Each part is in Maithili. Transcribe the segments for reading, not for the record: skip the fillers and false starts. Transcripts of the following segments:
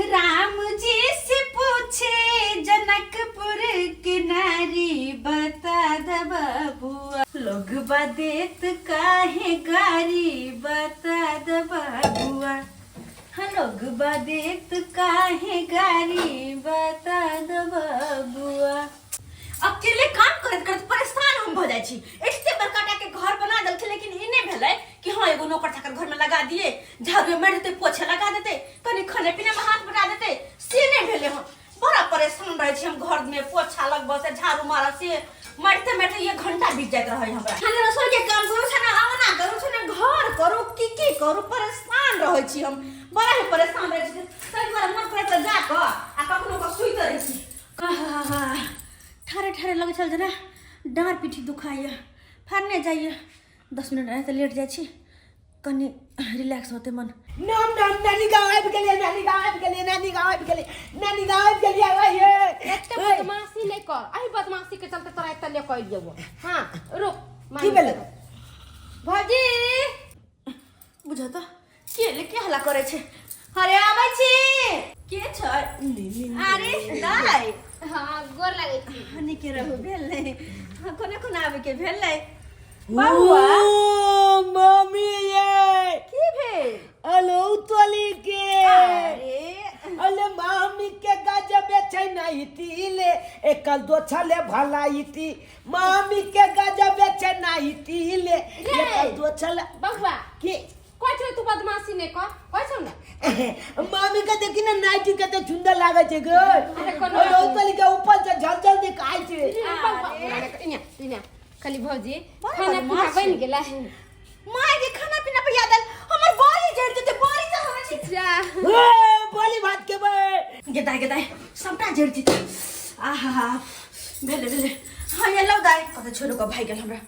राम जी से पूछे जनकपुर के नारी बता द बबुआ लोग बदेत काहे गारी बता द बबुआ हाँ लोग बदेत काहे गारी बता द बबुआ। अकेले काम करैत करैत परेशान हम भऽ जाइ छी। एते बड़का टा के घर बना देलखिन, लेकिन ई नहि भेलै कि हाँ एगो नौकर चाकर घर में लगा दिए, झाड़ू मारि देतै, पोछा लगा देतै, कनि खाने पीने में हाथ बटा देतै, से नहि भेलै हन। बड़ा परेशान रहै छी हम घर में, पोछा लगबऽ से झाड़ू मारऽ से मारिते मारिते एक घंटा बीत जाइत रहै हमरा। खाना रसोई के काम करू, खाना अंगना करू, खाना घर करू, की की करू, परेशान रहै छी हम, बड़ा ही परेशान रहै छी। ताहि दुआरे मन करैत जा कऽ आ कखनो कऽ सुति रहै छी। आहा, ठाढ़े ठाढ़े लगै छल जेना डाँड़ पीठी दुखाइए, फाड़ने जाइए। 10 मिनट एनाहिते लेट जाइ छी, कनि रिलैक्स होतै मन। नाम नाम नानी गाँव आबि गेलियै, नानी गाँव आबि गेलियै, नानी गाँव आबि गेलियै, नानी गाँव आबि गेलियै। ओए एते बदमाशी नहि कर, एहि बदमाशी के चलते तोरा एते ले कऽ एलियौ। हाँ रुक। की भेलै? भौजी बुझ तऽ के ले के हल्ला करै छै? अरे आबै छी। के छै? अरे दाइ। हाँ गोर लागै छी। हाँ, नीके रहू। भेल नहि? हाँ, कोना कोना आबै के भेल नहि बौआ? ओ मम्मी ये की भेल? अलो तोली के। अरे अले मामी के गजब छै नहीं तिले एकल दो छले भलाई ती, मामी के गजब छै नहीं तिले एकल दो छले। बौआ की कहै छौ तू बदमाशी नहि कर, कहै छौ ने। मामी के देखी ने नाइटी कते सुंदर लागे छै गे। अरे कोनो अलो तोली के ऊपर से झल झल दिखाई छै। इने इने खाली भौजी बड़ खाना पीना बदमाश बनि छै। गेलै? माय के खाना पीना पर याद आयल, हमर बड़ी जड़ जेते, बड़ी से हमरा छी। जा। ए बोली भात के बे। गेदाय गेदाय सबटा जड़ जेते। आहा भेले भेले। हाँ ये लो दाय, कते छोड़ो के भाई गेल हमरा।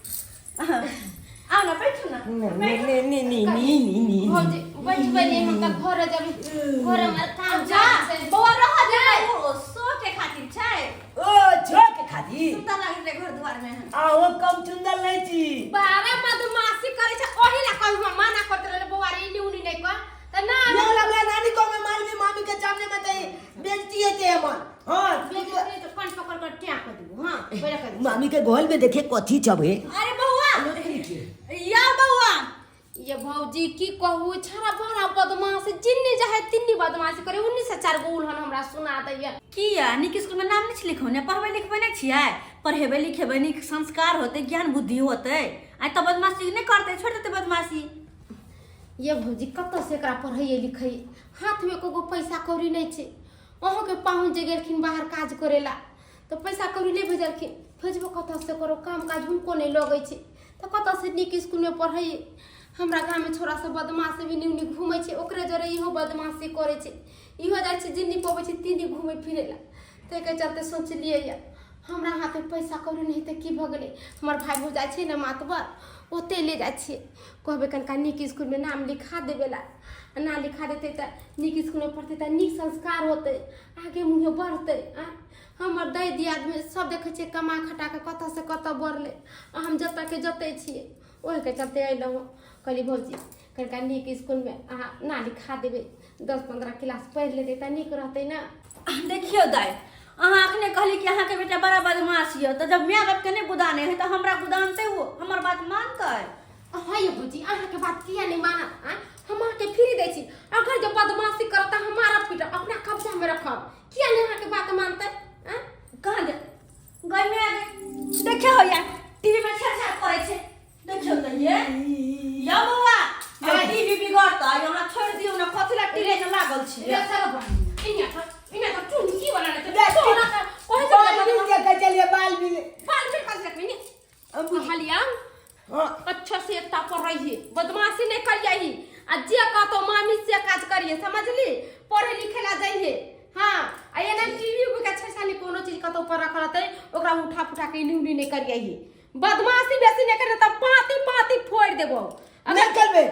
आउ ना, बैठू ना। ने ने ने ने ने ने ने। भौजी बैठबै नहि हम तऽ घरे जेबै, घरे हमर काम जा काज छै। बौआ रह दे, ओ सो के खातिर छै। ओ छो के खातिर सुंदर लागैत रहे घर द्वार में। आहो कम सुंदर नहीं छी। बारा बदमाशी करै छै, ओही ला कहू हम मना करत रहले बौआ रे इनी उनी नहि कर तऽ ना। ये लगा नानी को मैं मार भी मामी के सामने में ते बेइज्जती है ते हमर। हां बेइज्जती तऽ कान पकड़ कर ट्या कर देबू। हां पहिले कर। मामी के गोल में देखे कथी छबे। अरे बौआ या बौआ। ये भौजी की कहू, छड़ा बड़ा बदमाश, जिन्नी जाहे तिन्नी बदमाशी करे, उन्नी से चार गो उल्हन हमरा सुना दैया। किया नीक स्कूल में नाम नहीं लिखौने? पढ़बै लिखबै नहीं छियै? पढ़ेबै लिखेबै, नीक संस्कार होतै, ज्ञान बुद्धि होतै, आइ तऽ बदमाशी नहि करतै, छोड़ि देतै बदमाशी। ये भौजी कतऽ से एकरा पढ़ैए लिखैए, हाथमे एको गो पैसा कौड़ी नहि छै। अहाँके पाहुन जे गेलखिन बाहर काज करै ला तऽ पैसा कौड़ी नहि भेजलखिन, भेजबो कतऽ से करो, काम काज हुनको नहि लगै छै तऽ कतऽ से नीक स्कूलमे पढ़ैए। हमरा गाममे छोरा सब बदमाशी भी उन्नी घूमै छै, ओकरे जरे इहो बदमाशी करै छै, इहो जाइ छै जिन्नी पबै छै तिन्नी घूमै फिरै ला। ताहिके चलते सोचलियै यऽ हमरा हाथमे पैसा कौड़ी नहि तऽ की भऽ गेलै, हमर भाय भौजाइ छै ने मातबर, ओतहि ले जाइ छियै, कहबै कनिका नीक स्कूलमे नाम लिखा देबै ला। आ नाम लिखा देतै तऽ नीक स्कूलमे पढ़तै तऽ नीक संस्कार होतै, आगे मुँहे बढ़तै। आँय हमर दै दियादमे सब देखै छियै कमा खटा कऽ कतऽसँ कतऽ बढ़लै, आ हम जतऽके जतऽ छियै। ओहिके चलते अयलहुँ, कहली भौजी कनिका नीक स्कूलमे अहाँ नाम लिखा देबै, 10-15 क्लास पढ़ि लेतै तऽ नीक रहतै ने। देखियौ दाइ, अहाँ अखने कहली कि अहाँके बेटा बड़ा बदमाश यऽ, तऽ जब माय बापके नहि गुदाने है तऽ हमरा गुदानतै, ओ हमर बात मानतै? हाँ ये भौजी अहाँके बात किया नहि मानब? आँय हम अहाँके फ्री दै छी, अगर जब बदमाशी करत तऽ हम मारब पीटब, अपना कब्जामे रखब, किया नहि अहाँके बात मानतै? आँय कहाँ दे गई में आ गई, देखियो हो यार टीवी में छेड़छाड़ करै छै, देखियो तऽ ये या बौआ जब टीवी बिगड़तै हमरा छोड़ि दियौ ने, कथी ला टीवी में लागल छी? रे चलो बहिन, इन्ने तो इन्ने तो चुनकी वाला ने देख, तोरा के कहै छै बाल बिल के चलिए बाल बिल। बाल बिल कथी रखबी ने? कहलिया हाँ। अच्छा से एकता पर रहिए, बदमाशी नहीं करिए, आ जे कहतो मामी से काज करिए, समझली? पढ़े लिखे ला जाइए। हाँ आ एना टीवी उवी के छेड़छाड़ी कोनो चीज कतौ पर रखल रहतै ओकरा उठा पुठा के इन्नी उन्नी नहीं करिए, बदमाशी बेसी नहीं करिए तब पाती पाती फोड़ देबो। अगर नहीं करबे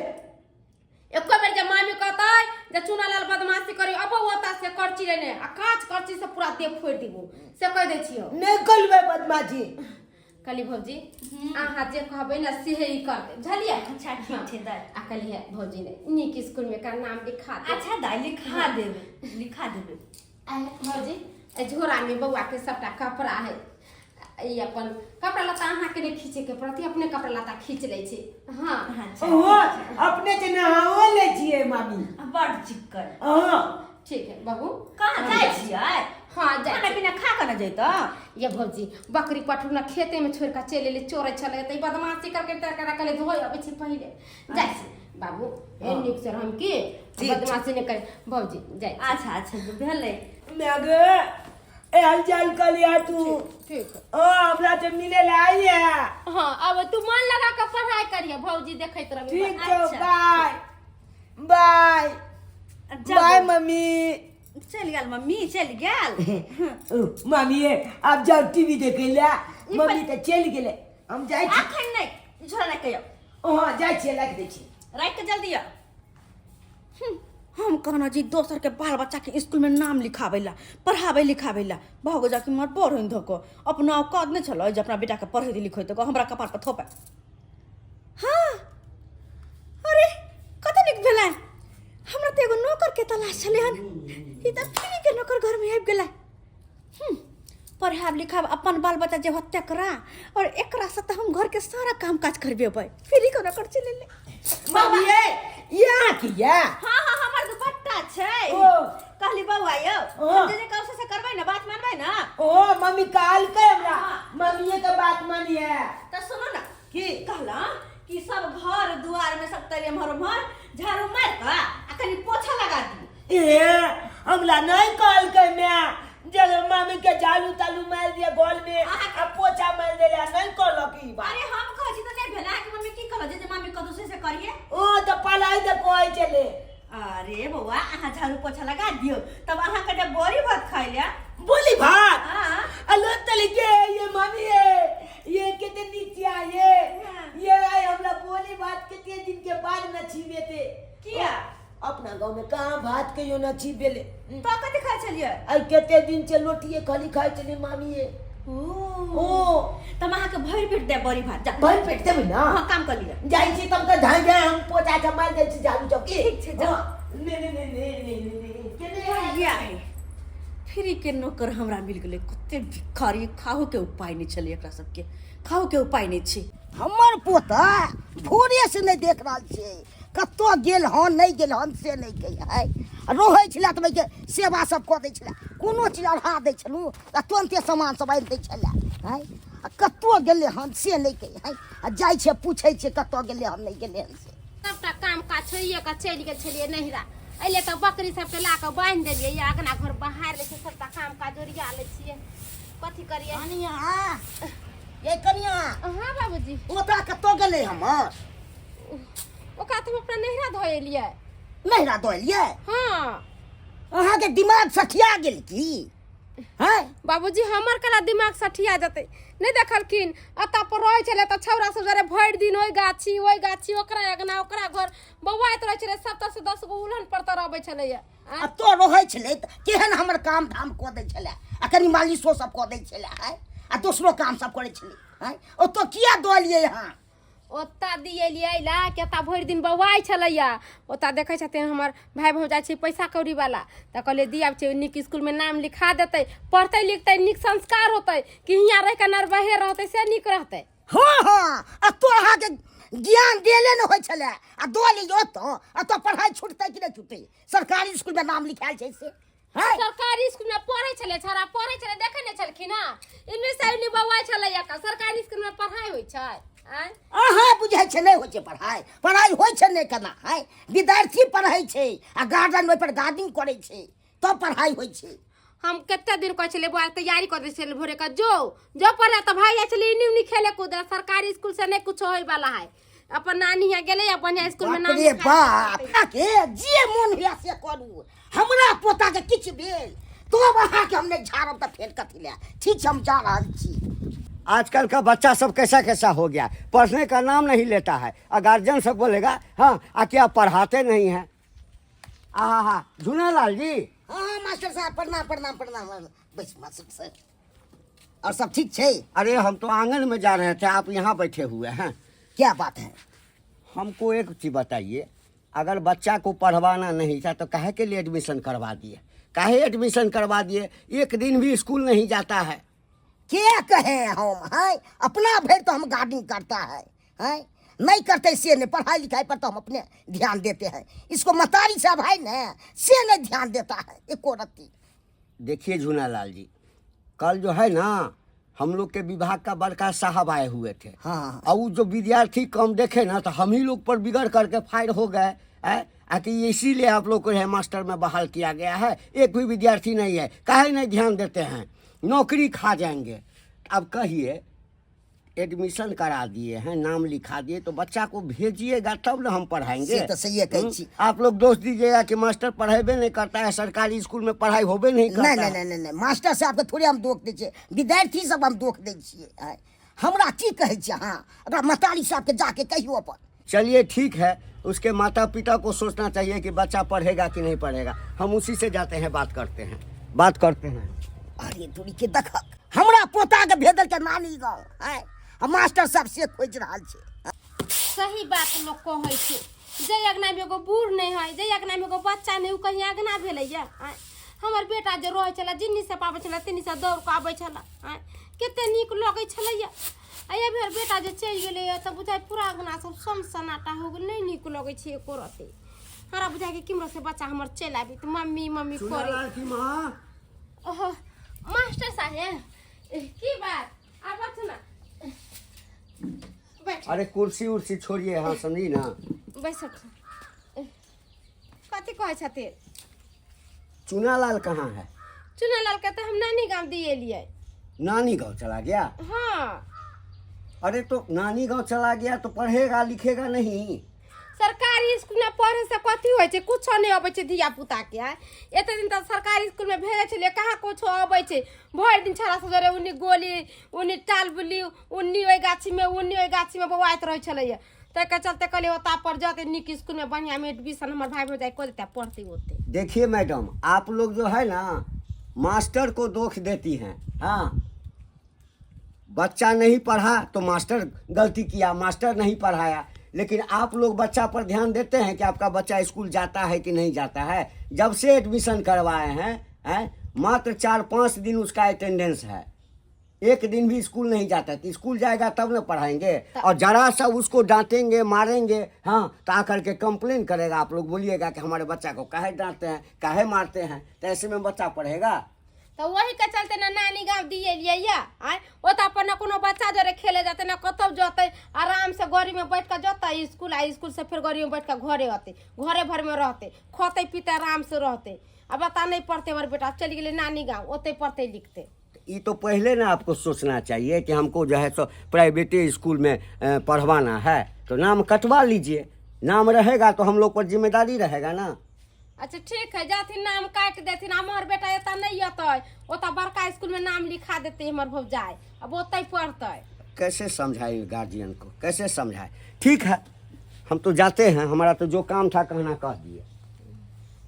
एको बेर जे मामी कहतै जे चुनालाल बदमाशी करी अब ओता से करची लेने आ कांच करची से पूरा देह फोड़ देबो, से कह दै छियो। नहीं करबे बदमाशी। कहली भौजी अहाँ जे कहबै ने सेहे ई करतै, बुझलियै? अच्छा ठीक छै दाइ। आ कहलियै भौजी ने नीक स्कूल में एकर नाम लिखा दे। अच्छा दाइ, लिखा देबै, लिखा देबै। आ भौजी, एहि झोरा में बौआ के सबटा कपड़ा है, ई अपन कपड़ा लत्ता अहाँके नहि खींचे के पड़त, ई अपने कपड़ा लत्ता खींच लै छै। हाँ। अच्छा। ओहो अपने जे नहाओ लै छियै मामी। बड़ चिक्कन। हाँ। ठीक है बाबू। कहाँ जाइ छियै? हाँ, जाइ खाना छी। पीना खा कऽ ने जैतऽ। ये भौजी, बकरी पठू ने खेते में छोड़ कऽ चलि एलै, चोरै छलै तऽ ई बदमाशी करके तऽ एकरा कहले धोइ अबै छै पहिले। जाइ छी बाबू, ए नीक से हम की ठीक। बदमाशी नहि करे भौजी, जाइ छी। अच्छा अच्छा, भेलै। मैं गे ए हाल चाल कहलिया तू। ठीक। ओ हमरा से मिले ला आई है। हाँ, अब तू मन लगा के पढ़ाई करिए, भौजी देखैत रहबे। ठीक छौ। अच्छा। बाय बाय। जाबू। बाय मम्मी। चलि गेल मम्मी, चलि गेल। ओ, मामी ये आब जाओ टीवी देखे ला, मम्मी तऽ चलि गेलै, हम जाइ छी। अखन नहि, झोरा राखि कऽ आउ। ओ हँ, जाइ छियै, राखि दै छी। राखि कऽ जल्दी आउ। हम कहना जी दोसर के बाल बच्चा के स्कूल में नाम लिखाबै ला, पढ़ाबै लिखाबै ला भऽ जा कि मर पढ़ धऽ कऽ अपना औकात नहि छलै जे अपना बेटा के पढ़ैत लिखैत कऽ हमरा कपार पर थोपै। हाँ, अरे कते नीक भेलै, हमरा तऽ एगो नौकर के तलाश छलै हन, ई तऽ फ्री के नौकर घर में आबि गेलै। पढ़ायब लिखायब अपन बाल बच्चा जे होत तकरा, और एकरा से तऽ हम घर के सारा काम काज करबेबै, फ्री के नौकर चलि एलै। मम्मी ये यहाँ किया? हाँ हाँ, हमर दुपट्टा छै। ओ। कहली बौआ यौ, ओ। हम जे जे कहब से करबै ने, बात मानबै ने? ओ मम्मी कहलकै हमरा। हाँ। मम्मीए के बात मानिए। तऽ सुनू ने। की? कहला कि सब घर दुआर में सब तरी एम्हर उम्हर झाड़ू मारि कऽ आ कनि पोछा लगा दियौ। ए हमरा नहीं कहलकै माय जे मामी के झाड़ू तालू मारि दिया गोल में आ पोछा मारि देला, नहीं कहलक ई बात। अरे हम कहै छी तऽ नहि भेल, अहाँके मम्मी की कहल जे मामी कतौ से करिए? ओ तऽ पलाई तऽ कहै छलै। अरे बौआ, अहाँ झाड़ू पोछा लगा दियौ तब अहाँके जब बड़ी भात खाइ ले। बोली भात? हाँ। अलो तलिके ये मामी ये ये कितने नीचे आए। हाँ। ये आए हमरा बोली भात कितने दिन के बाद न छीबे थे। किया? अपना गांव में कहाँ भात के यो न छीबेले। तो कते खाइ छलियै? आई कते दिन से लोटिए खाली खाइ छलियै मामी ये। ओ। ओ। तब अहाँके भरि पेट दे बड़ी भात जा। भरि पेट देबै ना? हाँ, काम कर लिअ। जाइ छी तब तऽ धाइ धाइ हम पोछा के मारि दै छी झाड़ू चौकी। ठीक छै, जाउ। हाँ, ने ने ने ने ने ने ने केने आइ? बढ़िया है, फ्री के नौकर हमरा मिल गेलै। कते भिखारी, खाहो के उपाय नहि छलै एकरा सबके, खाहो के उपाय नहि छै। हमर पोता भोरे से नहि देख रहल छियै, कतऽ गेल हन नहि गेल हन से नहि कहि है। रहै छलै तऽ ओहिके सेवा सब कऽ दै छलै, कोनो चीज अढ़ा दै छलहुँ तऽ तुरन्ते सामान सब आनि दै छलै है। आ कतऽ गेलै हन से नहि कहि है। आ जाइ छियै पूछै छियै कतऽ गेलै हन नहि गेलै हन से। सबटा काम काज छोड़िए कऽ चलि गेल छलियै नैहरा, एहिले तऽ बकरी सबके ला कऽ बान्हि देलियै, या अगना घर बहारि लै छियै, सबटा काम काज ओरिया लै छियै, कथी करियै। कनिया, ये कनिया। हाँ बाबूजी। पोता कतऽ गेलै हमर? ओकरा तऽ हम अपना नैहरा धऽ एलियै। नैहरा धऽ एलियै? हाँ। अहाँके दिमाग सठिया गेल की? हैं? बाबूजी, हमर कला दिमाग सठिया जेतै? नहि देखलखिन एतऽ पर रहै छलै तऽ छौड़ा सब जरे भरि दिन ओहि गाछी ओहि गाछी ओकरा अगना ओकरा घर बौआइत रहै छलै, सब से 10 गो उलहन पर तर अबै छलैया। आ तो रहै छलै तऽ केहन हमर काम धाम कऽ दै छलै, आ कनि मालिशो सब कऽ दै छलै है, आ दोसरो काम सब करै छलै है, ओतऽ किया दऽ एलियै अहाँ? ओतऽ दिएलियै ला कि एतऽ भरि दिन बौआइ छलैया, ओतऽ देखै छथिन हमर भाय भौजाइ छै पैसा कौड़ी वाला, तऽ कहलियै दिया छै नीक स्कूलमे नाम लिखा देतै, पढ़तै लिखतै, नीक संस्कार होतै, कि हियाँ रहि कऽ नरबहे रहतै से नीक रहतै। हाँ हाँ, आ तो अहाँके ज्ञान देले नहि होइ छलै, आ दऽ लियौ ओतऽ, एतऽ पढ़ाइ छुटतै कि नहि छुटतै? सरकारी स्कूलमे नाम लिखायल छै से हैं? सरकारी स्कूल में पढ़ै छलै छौड़ा, पढ़ै छलै, देखै नहि छलखिन हँ, इन्ने से इन्ने बौआइ छलै, सरकारी स्कूल में पढ़ाइ होइ छै आँय? अहाँ बुझै छै नहि होइ छै पढ़ाइ, पढ़ाइ होइ छै नहि केना है, विद्यार्थी पढ़ै छै आ गार्जियन ओहिपर गार्डिंग करै छै तब पढ़ाइ होइ छै। हम कते दिन कहै छलियै बौआ तैयारी कऽ दै छलियै भोरे कऽ, जो जो पढ़े तऽ भागि जाइ छलियै इन्नी उन्नी खेले कूदे, सरकारी स्कूल से नहि कुछो होय वाला है, अपन नानी यहाँ गेलै या बढ़िया स्कूल में बाप नाम रे लिखा बाप, के जे मोन हुए से करू, हमरा पोता के किछु भेल तब अहाँके हम नहि झाड़ब तऽ फेर कथी लए। ठीक छै, हम जा रहल छी। आजकल का बच्चा सब कैसा कैसा हो गया, पढ़ने का नाम नहीं लेता है, और गार्जियन सब बोलेगा हाँ आ क्या पढ़ाते नहीं हैं। आ हा हा झूना लाल जी। हाँ हाँ मास्टर साहब, प्रणाम प्रणाम प्रणाम। बैस मास्टर साहब। और सब ठीक छै? अरे हम तो आंगन में जा रहे थे, आप यहाँ बैठे हुए हैं। क्या बात है? हमको एक चीज बताइए, अगर बच्चा को पढ़वाना नहीं था तो काहे के लिए एडमिशन करवा दिए? काहे एडमिशन करवा दिए? एक दिन भी स्कूल नहीं जाता है। के कहे हम हैं, अपना भर तो हम गार्डिंग करता है, हैं नहीं करते से नहीं, पढ़ाई लिखाई पर तो हम अपने ध्यान देते हैं, इसको मतारी साहब है ना से नहीं ध्यान देता है एको रत्ती। देखिए झूनालाल जी, कल जो है ना हम लोग के विभाग का बड़का साहब आए हुए थे। हाँ। और वो जो विद्यार्थी कम देखे ना तो हम ही लोग पर बिगड़ करके फायर हो गए है आकि इसीलिए आप लोग को है मास्टर में बहाल किया गया है, एक भी विद्यार्थी नहीं है, काहे नहीं ध्यान देते हैं, नौकरी खा जाएंगे। अब कहिए, एडमिशन करा दिए हैं, नाम लिखा दिए, तो बच्चा को भेजिएगा तब ना हम पढ़ाएंगे। से तो सही कहै छी। आप लोग दोष दीजिएगा कि मास्टर पढ़ेबे नहीं करता है, सरकारी स्कूल में पढ़ाई होबे नहीं करता नहीं नहीं है। नहीं नहीं नहीं, मास्टर साहब के थोड़े हम दोख दै छियै, विद्यार्थी सब हम दोख दै छियै। आँय, हमरा की कहै छियै अहाँ, ओकरा मतारी साहबके जाके कहियौ अपन। चलिए ठीक है, उसके माता पिता को सोचना चाहिए कि बच्चा पढ़ेगा कि नहीं पढ़ेगा। हम उसी से जाते हैं, बात करते हैं, बात करते हैं। अरे दूरी के देखक, हमरा पोता के भेजल के नानी गाँव आँय, आ मास्टर साहब से खोजि रहल छै। सही बात लोक कहै छै, जे अगनामे एगो बूढ़ नहि है, जे अगनामे एगो बच्चा नहि, ओ कहीं अगना भेलैया? आँय, हमर बेटा जे रहै छलै, जिन्नी से पाबै छलै तिन्नी से दौड़ कऽ आबै छलै, आँय कते नीक लगै छलैया। आ एहि बेर बेटा जे चलि गेलैया तऽ बुझाइ पूरा अगना सब सम सन्नाटा हो गेल, नहि नीक लगै छै एको रत्ती। हमरा बुझाइ कि केम्हरो से बच्चा हमर चलि आबी तऽ मम्मी मम्मी करे। चुनालाल की माँ। ओहो मास्टर साहेब, की बात, आबऽ ना बैठ। अरे कुर्सी उर्सी छोड़िए, हाँ समझी ना। बैसक, कथी कहै छथिन? चुनालाल कहाँ है? चुनालाल के तऽ हम नानी गाम दिए लिए। नानी गांव चला गया? हाँ। अरे तो नानी गांव चला गया तो पढ़ेगा लिखेगा नहीं? सरकारी स्कूल में पढ़े से कथी होइ छै? कुछो नहि अबै छै धिया पुता के। आँय, एते दिन तक सरकारी स्कूल में भेजै छलियै, कहाँ कुछो अबै छै? भरि दिन छौड़ा सब जरे उन्नी गोली उन्नी टाल बुली उन्नी ओहि गाछी में उन्नी ओहि गाछी में बौआइत रहै छलैया। ताहिके चलते कहलियै ओतऽ पर जतै नीक स्कूल में बढ़िया में एडमिशन हमर भाई भौजाइ कऽ देतै, पढ़तै ओतै। देखिए मैडम, आप लोग जो है ना मास्टर को दोष देती हैं। हाँ, बच्चा नहीं पढ़ा तो मास्टर गलती किया, मास्टर नहीं पढ़ाया, लेकिन आप लोग बच्चा पर ध्यान देते हैं कि आपका बच्चा स्कूल जाता है कि नहीं जाता है? जब से एडमिशन करवाए हैं, हैं मात्र 4-5 दिन उसका अटेंडेंस है, एक दिन भी स्कूल नहीं जाता है। तो स्कूल जाएगा तब ना पढ़ाएंगे, और जरा सा उसको डांटेंगे मारेंगे, हाँ तो आकर के कंप्लेन करेगा। आप लोग बोलिएगा कि हमारे बच्चा को काहे डांटते हैं, काहे मारते हैं, तो ऐसे में बच्चा पढ़ेगा? तऽ वही के चलते ने नानी गाँव दिए लिए या। आँय, ओतऽ पर न कोनो बच्चा जरे खेले जेतै न कतौ जतै, आराम से गाड़ी में बैठ कऽ जतै स्कूल, आ स्कूल से फेर गाड़ी में बैठ कऽ घरे अतै, घरे भर में रहतै, खतै पीतै आराम से रहतै। आ बता नहीं पढ़तै हमर बेटा, चलि गेलै नानी गाँव, ओतै पढ़तै लिखतै। ये तो पहले ना आपको सोचना चाहिए कि हमको जो है सो प्राइवेट स्कूल में पढ़वाना है, तो नाम कटवा लीजिए, नाम रहेगा तो हम लोग पर जिम्मेदारी रहेगा ना। अच्छा ठीक है, जाथिन नाम काटि देथिन। हमर बेटा एतऽ नहि अतै, ओतऽ बड़का स्कूल में नाम लिखा देतै हमर भौजाइ, अब ओतै पढ़तै। कैसे समझाए गार्जियन को, कैसे समझाए? ठीक है, हम तो जाते हैं, हमारा तो जो काम था कहना कह दिए।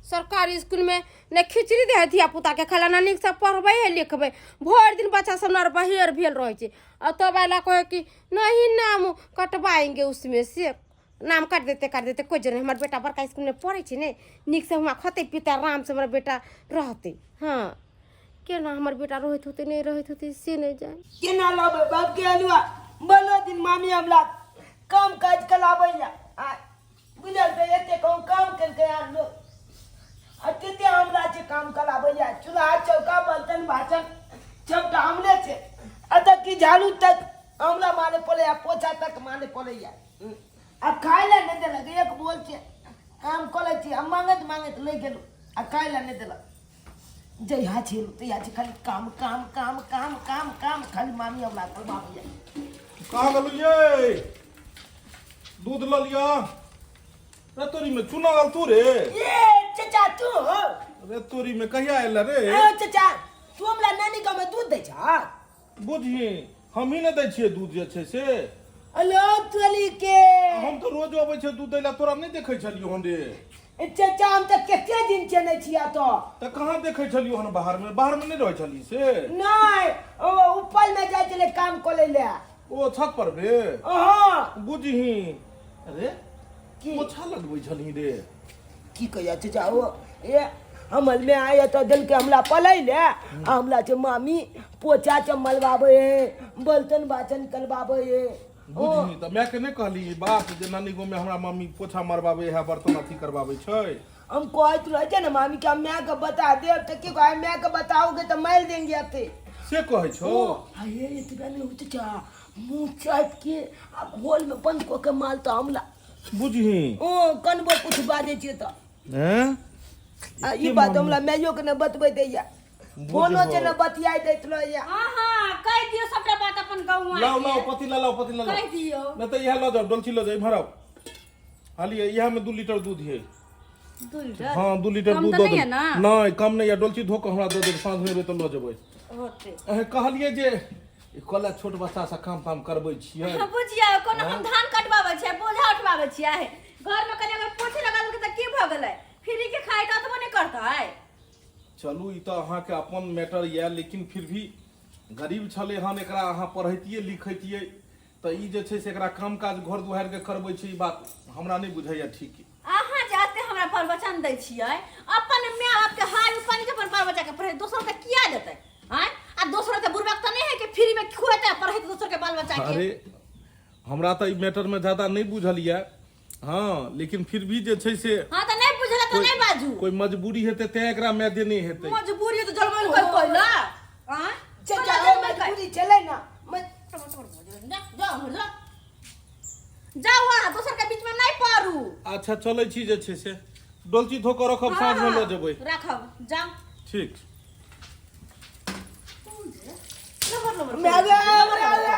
सरकारी स्कूल में ने खिचड़ी दे है धिया पुता के खाला, ना नीक से पढ़बै है लिखबै, भरि दिन बच्चा सब नरबहेर भेल रहै छै। आ तब आला कहै कि नहीं नाम कटवाएंगे, उसमें से नाम काटि देतै, काटि देतै, कोइ जरूरी। हमर बेटा बड़का स्कूल में पढ़ै छै ने, नीक से हुआँ खतै पीतै आराम से हमर बेटा रहतै। हाँ, केना हमर बेटा रहैत होतै नहि रहैत होतै से नहि जानि। केना लाबै बाप के हलुआ? बलो दिन मामी हमरा काम काज कलाबैया आ बुझल तऽ एते कहूँ काम केलकै आर लोक आ कते हमरा छै काम कराबैया, चूल्हा चौका बर्तन बासन सबटा हमरे छै, एतऽ की झाड़ू तक हमरा मारे पड़ैया, पोछा तक मारे पड़ैया, आ खाय लए नहि देलक एक बोल छै। काम कऽ लै छी आ मांगैत मांगैत लै गेलहुँ आ खाय लए नहि देलक। जहिया छै तहिया छै खाली काम काम काम काम काम काम, खाली मामी हमरा करबाबैया। कहाँ गेलू ये? दूध लऽ लिअ। रे तोरी में चुना गेल तू रे। ये चचा तू? रे तोरी में कहिया आयल रे? ए चचा, तू हमरा नानी गाँव में दूध दै छह? बुझही, हमही ने दै छियै दूध जे छै से। हेलो तोली के। हम तऽ रोज अबै छै दूध दै लए, तोरा नहि देखै छलियौ हन रे। चाचा हम तऽ कते दिन चलै छियै तऽ। तऽ कहाँ देखै छलियौ हन बाहरमे? बाहरमे नहि रहै छली से? नहि, ओ ऊपरमे जाइ छलै काम करै लए। ओ छत पर बे? हँ। बुझही अरे की? पोछा लगबै छलही रे? की कहिया चाचा, ओ ए हमर में आया तऽ देलकै हमरा पलै ले आ हमरा छै मामी पोछा चमलबाबै है, बर्तन बासन करबाबै है। बुझही तऽ मायके नहि कहली ई बात जे नानी गाँवमे हमरा मम्मी पोछा मरबाबै है, बर्तन अथी करबाबै छै? हम कहैत रहै छै ने मामी के हम माय के बता देब तऽ की कहै, माय के बताओगे तऽ मारि देंगे अथे। से कहै छौ? ओ हे एतबे नहि होइत छै, मुँह चापि के आ घोल में बंद कऽ के माल तऽ हमला। बुझही ओ कनबो कुछ बाजै छियै तऽ हैं आ ई बात हमरा माइयो के नहि बतबै दैया, फोनो छै ने बतियाइ दैत रहैया। हाँ हाँ, कहि दियौ सबटा बात अपन गौआ लाओ के। लाओ पतीला लाओ, पतीला लाओ। कहि दियौ। नहि तऽ इएह लऽ जाओ, डोलची लऽ जाओ, इम्हर आउ। हालिए इएह में 2 लीटर दूध है। 2 लीटर? हाँ, 2 लीटर कम दूध तऽ दऽ नहि देब। है ना? नहि, कम नहि यऽ। डोलची धो कऽ हमरा दऽ देब, साँझ में एबै तऽ लऽ जेबै। होते। अहें कहलियै जे ई कला छोट बच्चा से काम ताम करबै छियै। बुझियौ कोनो हम धान कटबाबै छियै, बोझा उठबाबै छियै? घर में कनि अगर पोछे लगा देलकै तऽ की भऽ गेलै? फ्री के खाइ तऽ अतबो नहि करतै। चलू, ई तऽ अहाँके अपन मैटर यऽ, लेकिन फिर भी गरीब छलै हन, एकरा अहाँ पढ़ैतियै लिखैतियै तऽ ई जे छै से एकरा काम काज घर दुआरिके करबै छै, ई बात हमरा नहि बुझाइए ठीक। अहाँ जे एते हमरा प्रवचन दै छियै, अपन माय बाप के हाय पानी के अपन बाल बच्चा के पढ़े, दोसर के किया देतै? आँय, आ दोसर के बुड़बक तऽ नहि है कि फ्री में खुएतै आ पढ़ेतै दोसर के बाल बच्चा के? अरे, हमरा तऽ ई मैटरमे ज्यादा नहि बुझल यऽ, हँ, लेकिन फिर भी जे छै से हाँ, तऽ नहि बुझल तऽ नहि बाजू। कोइ मजबूरी हेतै तें एकरा माय देने हेतै। मजबूरी तऽ जलमल कोइ कोइला। आँय, चाचा ओ मजबूरी छलै ना। जाउ जा, जाउ, अहाँ दोसर के बीच में नहि पड़ू। अच्छा, चलै छी, जे छै से डोलची धो कऽ रखब, साँझमे लऽ जेबै। राखब, जाउ। ठीक। लबर लबर माय गे, हमरा लबर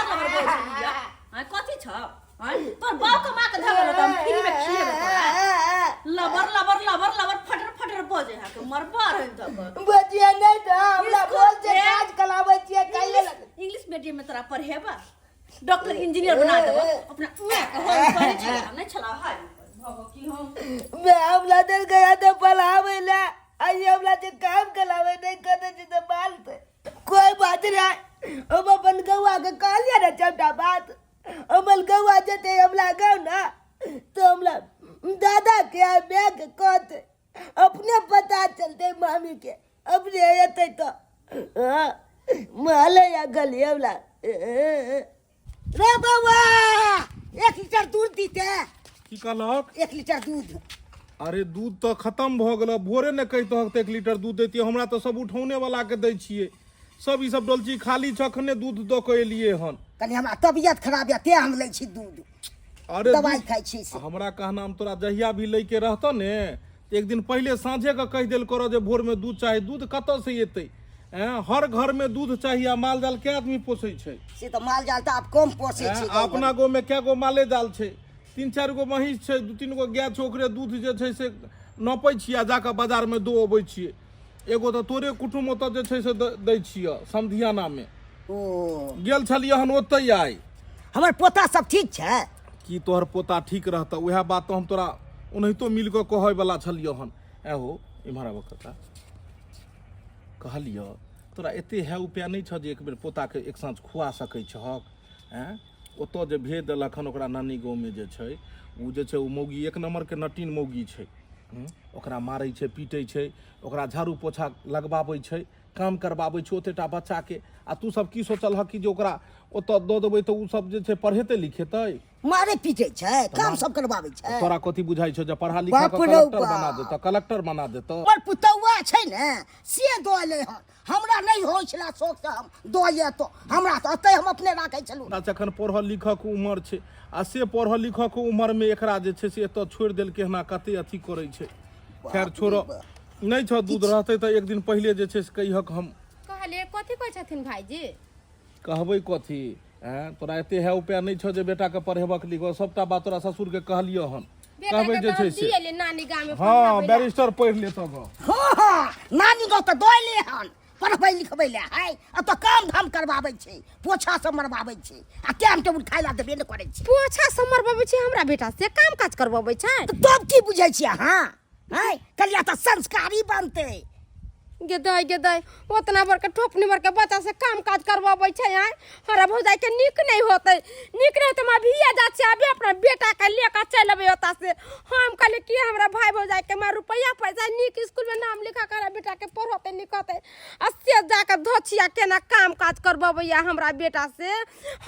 लबर बोल छलियै। आँय, कथी छ? आँय, तोर बाप के माँ के धगल होता, हम फ्री में खिएबे तोरा? लबर लबर लबर लबर फटर फटर बजे है के मरबा रहे तक। बचिया नहीं तो हमरा इसकुल बोल से के- काज कलाबै छियै कहिए इंग्लिश लग। इंग्लिश मीडियम में तोरा पढ़ेबा, डॉक्टर इंजीनियर बना देबो। अपना माय के होय पढ़े छला नहीं छला हाय भगो की हम। मैं हमरा दल गया तो पढ़ावे ला, आई हमरा जे काम कलावे नहीं करे छै तो बाल पे कोई बात नहीं। हम अपन गौआ के कहलियै ने सबटा बात। हमर गौआ जेतै हमरा गाँव ना तो हमरा दादा के आ माय के कहते, अपने पता चलते मामी के, अपने एतै तो हाँ महले या गली हमरा। रे बौआ, 1 लीटर दूध दीते। की कहलक? 1 लीटर दूध। अरे, दूध तऽ खतम भऽ गेल। भोरे ने कहितहक तऽ 1 लीटर दूध दैतियै। हमरा तऽ सब उठौने वाला के दै छियै सब। ई सब डोलची खाली छै, अखने दूध दऽ कऽ एलियै हन। कनि हमरा तबियत खराब यऽ तें हम लै छी दूध। अरे, दवाइ दूध- खाइ छी से। हमरा कहना हम तोरा जहिया भी लैके रहतौ ने तऽ एक दिन पहिले साँझे के कहि देल करऽ जे भोरमे दूध चाही। दूध कतऽ से एतै? ऐं, हर घर में दूध चाही आ माल जाल के आदमी पोसै छै? से तऽ माल जाल तऽ आब कम पोसै ऐं, छै। आ अपना गाँव में कए गो माले जाल छै? तीन चारि गो महींस छै, दू तीन गो गाय छै। ओकरे दूध जे छै से नपै छियै आ जाकऽ बाजारमे दो अबै छियै। एगो तऽ तोरे कुटुम ओतऽ जे छै से दै छियै समधियानामे। ओ। गेल छलियै हन ओतहि आइ। हमर पोता सब ठीक छै? की तोहर पोता ठीक रहतऽ? उएह बात तऽ हम तोरा ओनाहितो मिल कऽ कहैवला छलियौ हन। एहो इम्हर आबऽ कका। कहलियऽ तोरा एते है उपाय नहि छह जे एक बेर पोताके एक साँझ खुआ सकै छहक? आँय, ओतऽ जे भेज देलक हन ओकरा नानी गाँवमे जे छै, ओ जे छै ओ मौगी एक नम्बरके नटीन मौगी छै। ओकरा मारै छै, पीटै छै, ओकरा झाड़ू पोछा लगबाबै छै, काम करबाबै छै ओतेटा बच्चाके। आ तू सब की सोचलहक कि जे ओकरा ओतऽ दऽ देबै तऽ ओ सब जे छै पढ़ेतै लिखेतै? मारे पीटे छै, काम सब करबाबै छै। तोरा कथी बुझाइ छौ जे पढ़ा लिखा बाप कऽ रौ कलेक्टर बाप। बना देतऽ, कलेक्टर बना देतऽ? पर पुतौआ छै ने से दऽ एलै हन। हमरा नहि होइ छलै शौक से हम दऽ एतौ, हमरा तऽ ओतै हम अपने राखै छलहुँ। ओकरा जखन पढ़ऽ लिखऽ के उमर छै आ से पढ़ऽ लिखऽ के उमरमे एकरा जे छै से एतऽ छोड़ि देलकै हन आ कते अथी करै छै। खैर छोड़ऽ, नहि छऽ दूध, रहतै तऽ एक दिन पहिले जे छै से कहिहक हम। कहलियै, कथी कहै छथिन भाईजी? कहबै कथी? ऐं, तोरा एते है उपाय नहि छौ जे बेटाके पढ़ेबक लिखबक? सबटा बात तोरा ससुरके कहलियौ हन। बेटा कहबै के जे तऽ छै हम से दिएले नानी गाम में हँ पढ़ाबै ला। बैरिस्टर पढ़ि लेतऽ गऽ। हँ हँ, नानी गाँव तऽ दऽ एलै हन। पढ़बै लिखबै लए है आ तऽ काम धाम करबाबै छै पोछा सब मरबाबै छै आ टाइम टेबुल खाय लए देबे नहि करै छै पोछा सब मरबाबै छै हमरा बेटा से काम काज करबाबै छै तऽ तब की बुझै छियै अहाँ हैं कलिया तऽ संस्कारी बनतै गे दाइ गे दाइ ओतना बड़का ठोपनी बड़का बच्चा से काम काज करबाबै छै आँय हमरा भौजाई के नीक नहीं होते नीक नहीं होते हम अभी जा छियै अभी अपना बेटा के लेकर चलि अबै ओतऽ से हम कहलियै कि हमरा भाई भौजाई के मार रुपैआ पैसा नीक स्कूल में नाम लिखा कर बेटा के पढ़ते लिखते आ से जाके धोछिया केना काम काज करबबैया हमरा बेटा से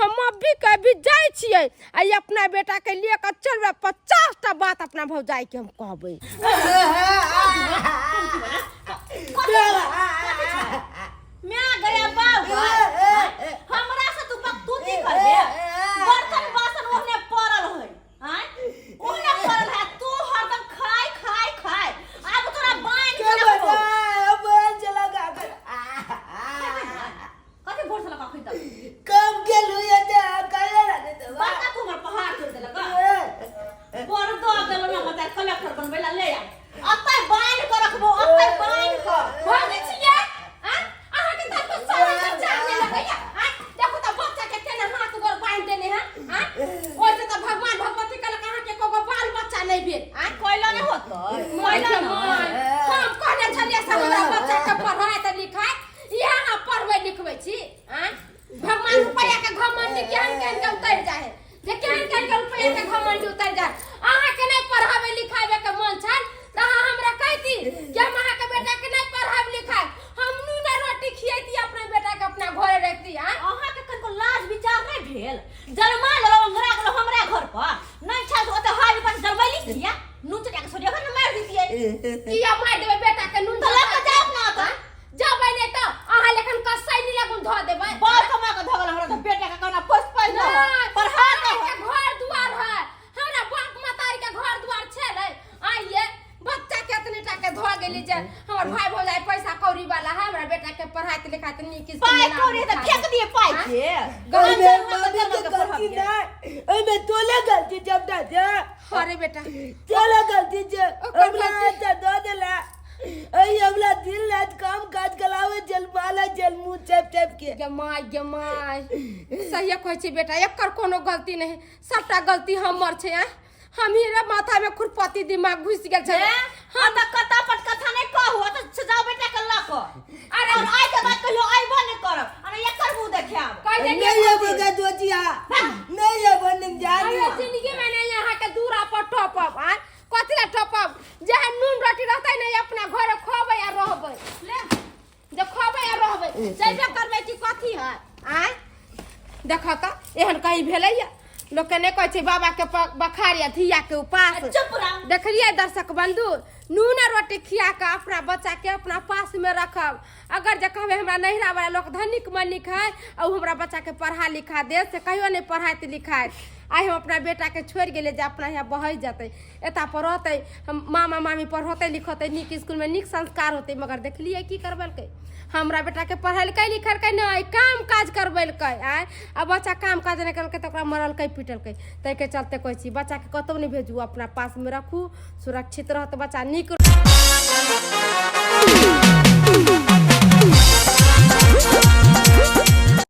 हम अभी के अभी जाइ छियै आ ई अपना बेटा के लेकर चलबै 50 टा बात अपना भौजाई के हम कहबै मैं गया बाबा हमरा से तू बकतूती करबे बर्तन बासन ओहने पड़ल है आय ओहने पड़ल है तू हरदम खाय खाय खाय आब तोरा बांध के रखबो कथी भोर से लगा खैता कम गेलू ये दे काहे ला दे बड़का तू हमर पहाड़ तोड़ देलक बड़ दो गेलो ना मत कलेक्टर बनबै ला ले आ अतै बांध के रखबो अतै बांध के भौजी छियै आँय? अहाँके तऽ एतो शरम विचार नहि लगैया आँय? देखू तऽ बच्चा के केना हाथ गोर बान्हि देने है आँय? ओहिसँ तऽ भगवान भगवती कहलक अहाँके एको गो बाल बच्चा नहि भेल आँय? कोइला नहि होतै माय कोइला के नहि माय, हम कहने छलियै से हमरा बच्चा के पढ़ाइत लिखाइत इएह अहाँ पढ़बै लिखबै छी आँय? भगवान रुपैआ के घमंड केहन केहन के उतरि जाइ है जे केहन केहन के रुपैआ के घमंड उतरि जाइ अहाँके नहि पढ़ाबै लिखाबै के मन छल तऽ अहाँ हमरा कहिती कि हम अहाँके बेटा के नहि पढ़ाब लिखाब हम नून आ रोटी खियैती अपना बेटा के अपना घरे रखती आँय अहाँके कनिको लाज विचार नहि भेल जन्मा लेलहुँ अंगरा गेलहुँ हमरा घर पर नहि छल तऽ ओतऽ हाई पर जन्मैली किया नून चटा के सोरिया ने मारि दितियै किया मारि देबै बेटा के नून तऽ लऽ कऽ जाउ ने ओतऽ जबै नहि तऽ अहाँ लेखन कसाई नहि लगुन धऽ देबै बाल कमा कऽ धऽ गेल हमरा तऽ बेटा के कोना पोस पाइल नहि, पढ़ा अहाँके घर दुआर है हमरा बाप मतारी के घर दुआर छै ने आइए बच्चा के एतने टा के धऽ गेली जे हमर भाई भौजाई पैसा कौड़ी वाला है हमरा बेटा के पढ़ाइत लिखाइत नीक स्कूल पाइ में नाम कौड़ी तऽ लिखा फेंक देब। दिए पाइ आँय? के ओहिमे गंजन मामी के गलती नहि ओहिमे तोले गलती जबटा छै अरे बेटा तोले गलती छै ओकर हमरा गलती- तऽ दऽ देला अई हमरा दिन रात काम काज करावे जलमाला जल मुंह चप चप के गे माय गे माय सहिए कहै छी बेटा एकर कोनो गलती नहि सबटा गलती हमर छै आँय हमही रे माथा में खुरपति दिमाग घुसि गेल छै हम तऽ कथा पर कथा नहि कहू तऽ सजाओ बेटा के लऽ कऽ अरे और आइ के बाद कहियो अइबो नहि करब अरे एकर मुंह देखायब कहि देलियै नहीं अब का दोजिया नहीं अब नहीं जानी अरे जिंदगी में नहीं यहाँ के दूरा पर टपब आँय कथी लए टपब जेहन नून रोटी रहतै ने अपना घर खोबै आ रहबै ले जे खोबै आ रहबै जैबे करबै कि कथी है आँय देखऽ तऽ एहन कहीं भेलैया लोकके नहि कहै छै बाबाके बखार या धियाके उपास चुप रह देखलियै दर्शक बंधु नून आ रोटी खिया कऽ अपना बच्चाके अपना पासमे रखब अगर जे कहबै हमरा नैहरा वाला लोक धनिक मनिक है आ ओ हमरा बच्चाके पढ़ा लिखा देत से कहियो नहि पढ़ाइत लिखाइत आइ हम अपना बेटाके छोड़ि गेलियै जे अपना यहाँ बहै जेतै एतऽ पर रहतै हम मामा मामी पढ़ौतै लिखौतै नीक स्कूलमे नीक संस्कार होतै मगर देखलियै की करबेलकै हमरा बेटाके पढ़ेलकै लिखेलकै नहि काम काज करबेलकै आँय आ बच्चा काम काज नहि करलकै तऽ ओकरा मरलकै पिटलकै ताहिके चलते कहै छी बच्चाके कतहु नहि भेजू अपना पासमे रखू सुरक्षित रहत बच्चा नीक।